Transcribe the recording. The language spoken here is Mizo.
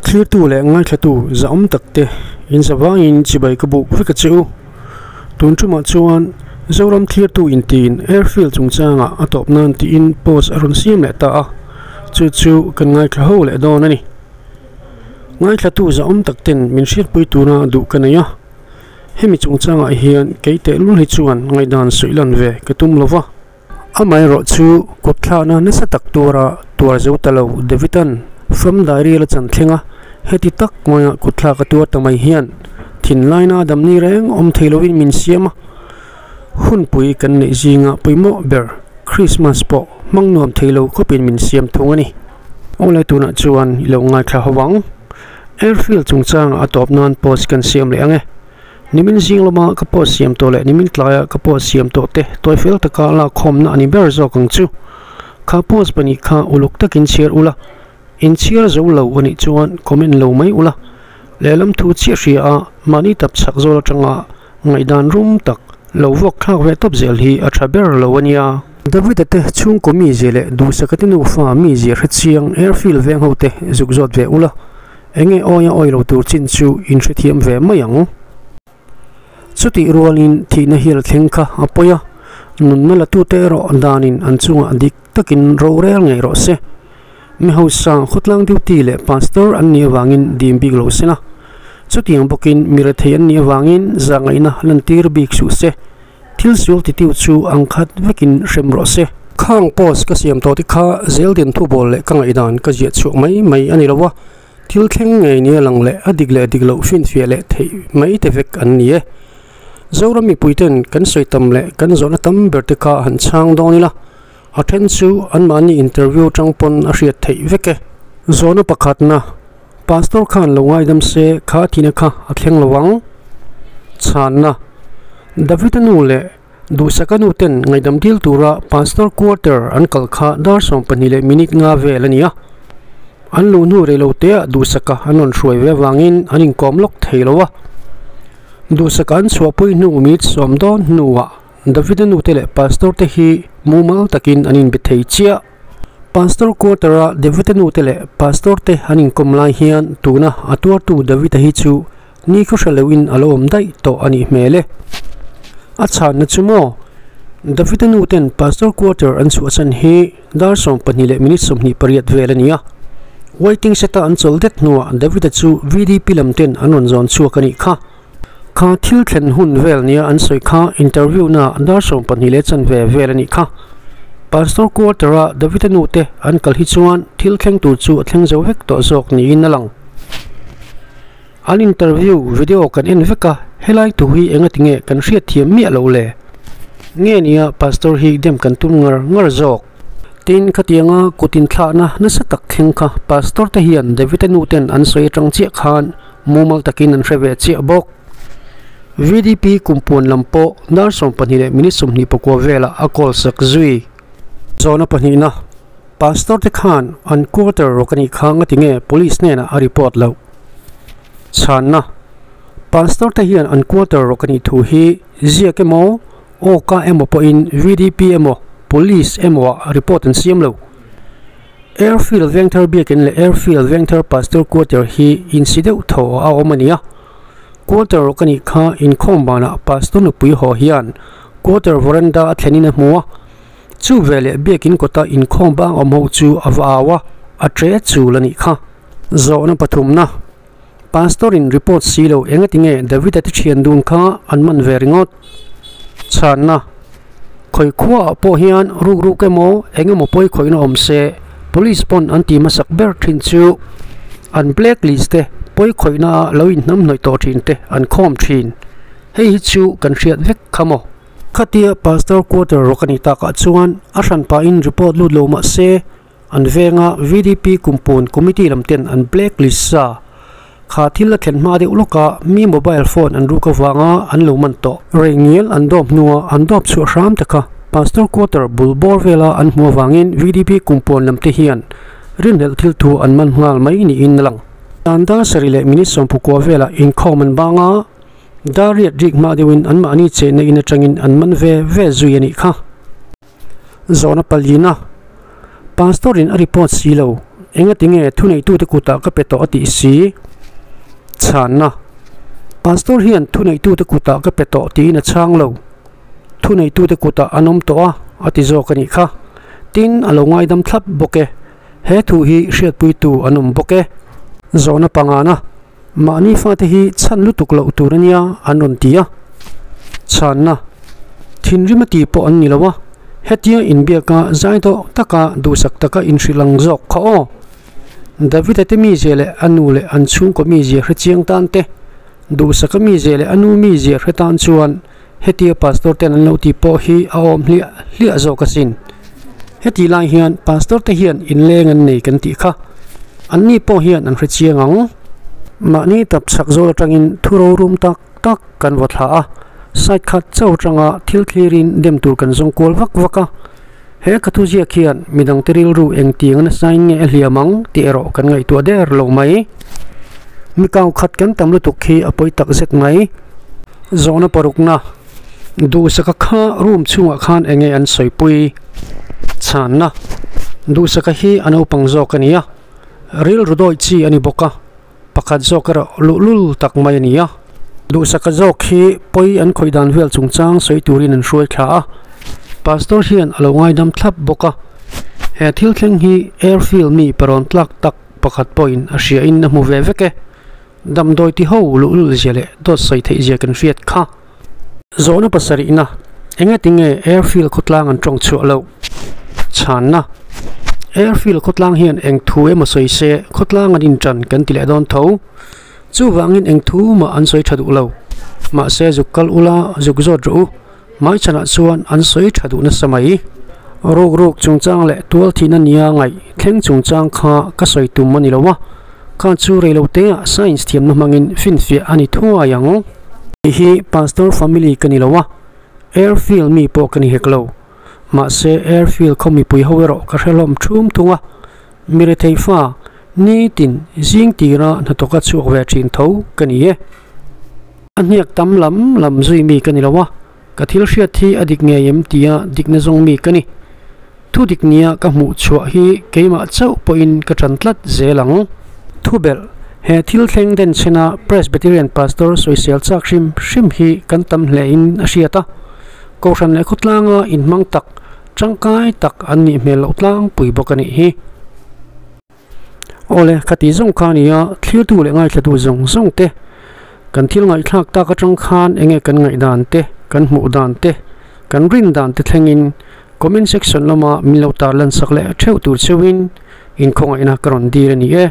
Thlirtu leh ngaithlatu zahawm tak te inzavangin chibai ka buk vek a che u. Tun tumah chuan Zoram thlirtu intiin airfield chungchangah a tawp nan tiin post a rawn siam leh ta a, chu chu kan ngaithla ho leh dawn a ni. Ngaithlatu zahawm tak ten min hriatpui tura duh ka nei a, hemi chungchangah hian kei tehlul hi chuan ngaihdan suih lan ve ka tum lo va. Amaherawh chu kut thlakna nasa tak tura tuar zo ta lo Davida'n fam diary la chan thleng a, heti tak ngawiah kut thlak a tuar ta mai hian thinlaina damni reng awm thei loin min siam a, hunpui kan neih zinga pawimawh ber Krismas pawh hmang nuam thei lo khawpin min siam thung a ni. Awlai tunah chuan i lo ngaithla ho ang. Airfield chungchangah a tawp nan post kan siam leh ang e. Nimin zing lama ka post siam tawh leh nimin tlaia ka post siam tawh te tawi fel taka lakkhawmna a ni ber zawk ang chu. Kha post pahnih kha uluk takin chhiar ula, in chhiar zo lo a nih chuan comment lo mai ula. Lehlam thu chiah hria a, mahni tap chhak zawl atanga ngaihdan rum tak lo vuak thlak ve tawp zel hi a tha ber lo a nia. Davida te chhungkaw mizia leh duhsaka te nufa mizia hrechiang airfield veng ho te zuk zawt ve ula. Enge awia awi lo tur chin chu in hrethiam ve mai ang. Chutih rualin thihna hial thleng kha a pawi a, nunna la tute erawh danin an chungah dik takin rorel ngei rawh se. Mi hausa khawtlang duty leh pastor an nih avangin dim bik lo sela, chutiang bawkin mi rethei an nih avangin zahngaihna lantir bik suh se. Thil sual titiu chu ang khat vekin hrem rawh se. Khang post ka siam tawh te kha zeldin thubawl leh ka ngaihdan ka ziah chhuah mai mai a ni lo a, thil thleng ngei nia lang leh a dik leh dik loh finfiah leh theih mai te vek an ni e. Zoram mipuiten kan sawi tam leh kan zawhna tam ber te kha han chhang dawn ila, a then chu anmahni interview tang pawn a hriat theih vek e. Zawhna pakhatna, Pastor khan lo ngaidam se kha thihna kha a thleng lo ang. Chhanna, Davida nu leh Duhsaka nu ten ngaihdam dil tura Pastor quarter an kal kha dar 12 leh minute nga vel a ni a. An luh hnu rei lo teah Duhsaka an rawn hruai ve avangin an inkawm lawk thei lo a. Duhsaka an chhuahpui hnu minute sawm dawn hnuah Davida nu te leh Pastor te hi mumal takin an inbe thei chiah. Pastor quarter-a David-a nute leh Pastor te an inkawm lai hian tuna a tuartu David-a hi chu ni khaw hre loin a lo awm daih tawh a nih hmel e. A chhanna chu maw? David-a nuten Pastor quarter an chhuahsan hi dar 12 leh minute 28 vel a ni a. Waiting set-a an chawl det hnuah David-a chu VDP lam ten an rawn zawn chhuak a nih kha. Kha thil thlen hun vel nia an sawi kha interview na dar 12 leh chanve vel a nih kha. Pastor quarter a David-a nu te an kal hi chuan thil thleng tur chu a thleng zo vek tawh zawk niin a lang. An interview video kan en vek a, helai thu hi enga tinge kan hriat thiam miah lo le? Nge nia pastor hi dem kan tum ngar ngar zawk? Tin, khatianga kut inthlahna nasa tak thleng kha pastor te hian David-a nu ten an sawi atang chiah khan Mumal takin an hre ve chiah bawk. VDP kumpuan lam pawh dar 12 leh minute 29 velah a call sak zui. Zawhna pahnihna, Pastor te khan an quarter rawk a nih kha ngati nge police hnenah a report loh? Chhanna, Pastor te hian an quarter rawk a nih thu hi ziak emaw, awka emaw pawhin VDP emaw police emaw ah report an siam lo. Airfield Vengthar Biakin leh Airfield Vengthar Pastor Quarter hi insi deuh tho a awm a ni a. Quarter rawk a nih kha inkhawm banah Pastor nupui haw hian Quarter veranda a thlenin a hmu a. Chu veleh Biakin kawta inkhawm bang awm ho chu a va au a, a tre chul a nih kha. Zawhna pathumna, Pastor in report si lo engati nge David-a te thian dun kha an man ve ringawt? Chhanna, Khawi khuaah pawh hian ruk ruk emaw eng emaw pawi khawihna awm se police pawn an ti hmasak ber thin chu an black list te pawi khawihna ah lo inhnamhnawih tawh thin te an khawm thin. Hei hi chu kan hriat vek kha maw? Khatia Pastor quarter rawk a nih takah chuan a hranpahin report lut lo mah se An venga VDP Kumpun Committee lam ten an black list sa. Kha thil a thlen hma deuh lawka mi mobile phone an ruk avanga an lo man tawh. Reingial an dawp hnua an dawp chhuah hram te kha Pastor Quarter bul bawr vela an hmuh avangin VDP Kumpun lam te hian rinhlelh thil thu an man nghal mai niin a lang. Dan dar sarih leh minute 19 velah inkhawm an bang a, dar riat rik hma deuhin anmahni chenna in atangin an man ve ve zui a nih kha. Zawhna palina, Pastor in a report si lo. engatinge thuneitute kutah ka pe tawh a tih si? Chhanna, Pastor hian thuneitute kutah ka pe tawh tiin a chhang lo. Thuneitute kutah an awm tawh a, a ti zawk a nih kha. Tin, a lo ngaidam thlap bawk e. He thu hi hriatpuitu an awm bawk e. Zawhna pangana, Mahni fate hi chhan lutuk loh tur a nia an rawn ti a. Chhanna, Thinrim a ti pawh an ni lo a, hetia inbiaka zai dawh taka duhsak taka inhrilh ang zawk kha aw. Davida te mizia leh a nu leh an chhungkaw mizia hre chiang tan te, duhsaka mizia leh a nu mizia hre tan chuan hetia pastor ten an lo ti pawh hi a awm hliah hliah zawk asin. Heti lai hian pastor te hian inleng an nei kan tih kha anni pawh hian an hre chiang ang. Mahni tap chhak zawl atangin thu rorum tak tak kan vaw thla a, side khat chauh atanga thil thlirin dem tur kan zawng kual vak vak a. He ka thu ziak hian midangte rilru engtiang nasain nge a hliam ang tih erawh kan ngaihtuah der lo mai. Mi kau khat kan tam lutuk hi a pawi tak zet mai. Zawhna parukna, Duhsaka kha room chhungah khan enge an sawipui? Chhanna, Duhsaka hi a naupang zawk a ni a, rilru dawi chi a ni bawk a, pakhat zawk erawh luhlul tak mai a ni a. Duhsaka zawk hi pawi an khawih dan vel chungchang sawi turin an hruai thla a, Pastor hian a lo ngaidam thlap bawk a. He thil thleng hi airfield mi parawn tlak tak pakhat pawhin a hriain a hmu ve vek e. Damdawi ti ho luhlul zia leh dawt sawi theih zia kan hriat kha. Zawhna pasarihna, Engatinge airfield khawtlang an tawng chhuah loh? Chhanna, Airfield khawtlang hian eng thu emaw sawi se khawtlang an intan kan ti leh dawn tho. Chuvangin eng thu mah an sawi tha duh lo. Mahse zuk kal ula zuk zawt rawh u. Hmaichhanah chuan an sawi tha duh nasa mai. Ruk ruk chungchang leh tual thihna nia ngaih thleng chungchang kha ka sawi tum a ni lo a, kha chu reiloteah science thiamna hmangin finfiah a ni thuai ang. Kei hi pastor family ka ni lo a, airfield mi pawh ka ni hek lo. Mahse airfield khaw mipui ho erawh ka hre hlawm thum thung a, mi rethei fa nitin zing tira hnathawka chhuak ve thin tho ka ni e. A hniak tam lam lam zui mi ka ni lo a, ka thil hriat hi a dik ngei em tia dikna zawng mi ka ni. Thu dik nia ka hmuh chhuah hi keimah chauh pawhin ka ṭan tlat zel ang. Thubelh, He thil thleng den chhena Presbyterian Pastor sawisel chak hrim hrim hi kan tam hlein a hriat a, Kohhran leh khawtlanga inhmang tak, tangkai tak an nih hmel loh tlangpui bawk a nih hi. Awle, ka tih zawng kha a ni a, thlirtu leh ngaithlatu zawng zawng te, kan thil ngaihthlak tak atang khan enge kan ngaihdan te, kan hmuh dan te, kan rin dan te thlengin comment section lama min lo tarlan sak leh theuh tur cheuhin inkhawngaihna ka rawn dil a ni e.